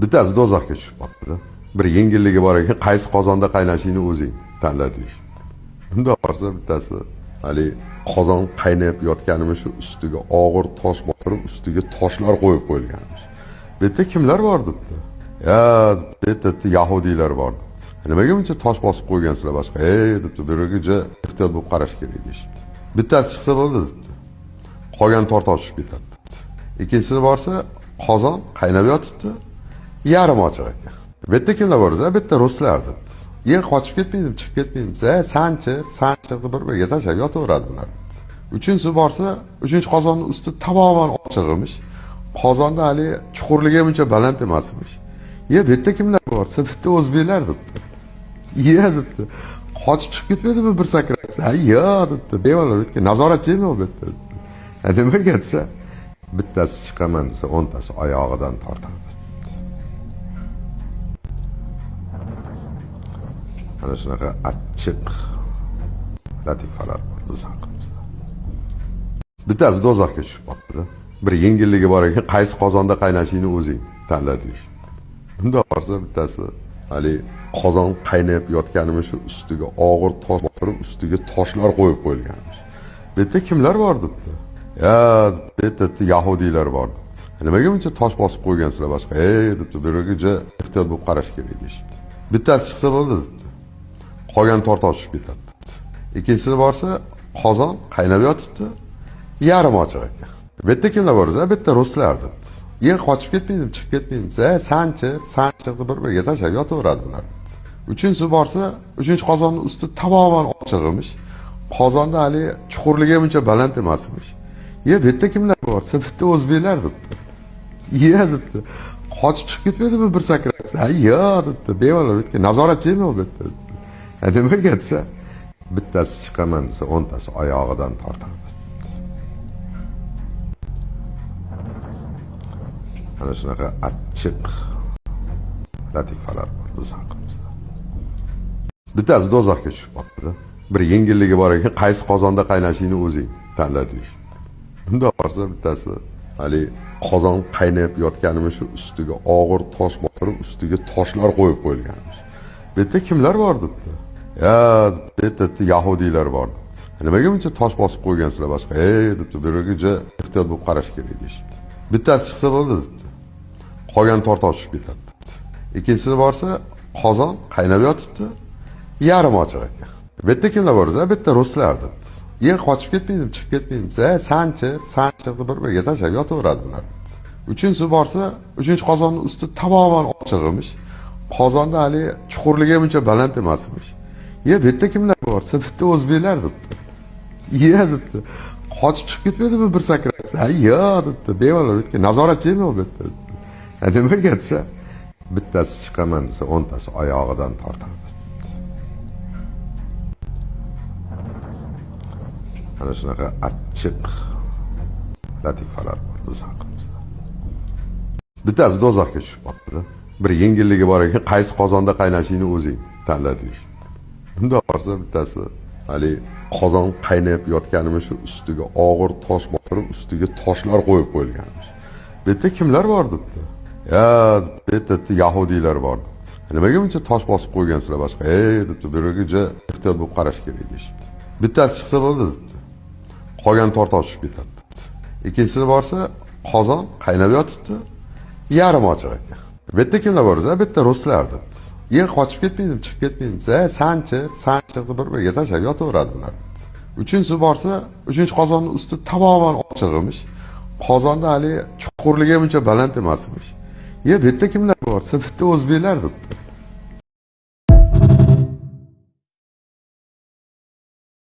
Bittasi do'zaxga tushib qolibdi. Bir yengilligi bor ekan, qaysi qozonda qaynashingni o'zing tanla deyishdi. Bunda borsa bittasi haligi qozon qaynab yotganimiz, shu ustiga og'ir tosh botirib, ustiga toshlar qo'yib qo'yilganmish. Bu yerda kimlar bor debdi. Ya, bu yerda yahudiylar bor debdi. Nimaga buncha tosh bosib qo'ygansizlar boshqa? Ey debdi, bu yerga juda ehtiyot bo'lib qarash kerak deyishdi. Bittasi chiqsa bo'ldi debdi. Qolgan tortib tushib ketadi debdi. Ikkinchisini borsa, qozon qaynab yotibdi, yarim ochiq ekan. Bu yerda kimlar bor desa, bu yerda ruslar debdi. Yer qochib ketmaydimi, chiqib ketmaydimi desa, sanchi, sanchi deb bir-biriga tashlab yotaveradi ular debdi. Uchinchisi borsa, uchinchi qozonning usti tamoman ochiq emish. Qozonda hali chuqurligi buncha baland emas emish. Ye, bu yerda kimlar bor desa, bu yerda o'zbeklar debdi. Ye debdi. Qochib chiqib ketmaydimi bir sakrab? Ha, yo'q debdi. Bemalol aytgan, nazoratchimi u bu yerda? Nimaga desa, bittasi chiqaman desa, o'ntasi oyog'idan tortadi. Ana shunaqa achchiq latifalar bor biz haqimizda. Bittasi do'zaxga tushib qolibdi. Bir yengilligi bor ekan, qaysi qozonda qaynashingni o'zing tanla deyishdi. Bunda borsa bittasi haligi qozon qaynab yotganimiz, shu ustiga og'ir tosh botirib, ustiga toshlar qo'yib qo'yilganmish. Bu yerda kimlar bor debdi. Ya, bu yerda yahudiylar bor debdi. Nimaga buncha tosh bosib qo'ygansizlar boshqa? Ey debdi, bu yerga juda ehtiyot bo'lib qarash kerak deyishdi. Bittasi chiqsa bo'ldi debdi. Qolgan tortib tushib ketadi debdi. Ikkinchisini borsa, qozon qaynab yotibdi, yarim ochiq ekan. Bu yerda kimlar bor desa, bu yerda ruslar debdi. Yer qochib ketmaydimi, chiqib ketmaydimi desa, sanchi, sanchi deb bir-biriga tashlab yotaveradi ular debdi. Uchinchisi borsa, uchinchi qozonning usti tamoman ochiq emish. Qozonda hali chuqurligi buncha baland emas emish. Ye, bu yerda kimlar bor desa, bu yerda o'zbeklar debdi. Ye debdi. Qochib chiqib ketmaydimi bir sakrab? Ha, yo'q debdi. Bemalol aytgan, nazoratchimi u bu yerda? Nimaga desa, bittasi chiqaman desa, o'ntasi oyog'idan tortadi. Ana shunaqa achchiq latifalar bor biz haqimizda. Bittasi do'zaxga tushib qolibdi. Bir yengilligi bor ekan, qaysi qozonda qaynashingni o'zing tanla deyishdi. Bunda borsa bittasi haligi qozon qaynab yotganimiz, shu ustiga og'ir tosh botirib, ustiga toshlar qo'yib qo'yilganmish. Bu yerda kimlar bor debdi. Ya, bu yerda yahudiylar bor debdi. Nimaga buncha tosh bosib qo'ygansizlar boshqa? Ey debdi, bu yerga juda ehtiyot bo'lib qarash kerak deyishdi. Bittasi chiqsa bo'ldi debdi. Qolgan tortib tushib ketadi debdi. Ikkinchisini borsa, qozon qaynab yotibdi, yarim ochiq ekan. Bu yerda kimlar bor desa, bu yerda ruslar debdi. Yer qochib ketmaydimi, chiqib ketmaydimi desa, sanchi, sanchi deb bir-biriga tashlab yotaveradi ular debdi. Uchinchisi borsa, uchinchi qozonning usti tamoman ochiq emish. Qozonda hali chuqurligi buncha baland emas emish. Ye, bu yerda kimlar bor desa, bu yerda o'zbeklar debdi. Ye debdi. Qochib chiqib ketmaydimi bir sakrab? Ha, yo'q debdi. Bemalol aytgan, nazoratchimi u bu yerda? Nimaga desa, bittasi chiqaman desa, o'ntasi oyog'idan tortadi. Ana shunaqa achchiq latifalar bor biz haqimizda. Bittasi do'zaxga tushib qolibdi. Bir yengilligi bor ekan, qaysi qozonda qaynashingni o'zing tanla deyishdi. Bunda borsa bittasi haligi qozon qaynab yotganimiz, shu ustiga og'ir tosh botirib, ustiga toshlar qo'yib qo'yilganmish. Bu yerda kimlar bor debdi. Ya, bu yerda yahudiylar bor debdi. Nimaga buncha tosh bosib qo'ygansizlar boshqa? Ey debdi, bu yerga juda ehtiyot bo'lib qarash kerak deyishdi. Bittasi chiqsa bo'ldi debdi. Qolgan tortib tushib ketadi debdi. Ikkinchisini borsa, qozon qaynab yotibdi, yarim ochiq ekan. Bu yerda kimlar bor desa, bu yerda ruslar debdi. Yer qochib ketmaydimi, chiqib ketmaydimi desa, sanchi, sanchi deb bir-biriga tashlab yotaveradi ular debdi. Uchinchisi borsa, uchinchi qozonning usti tamoman ochiq emish. Qozonda hali chuqurligi buncha baland emas emish. Ye, bu yerda kimlar bor desa, bu yerda o'zbeklar debdi.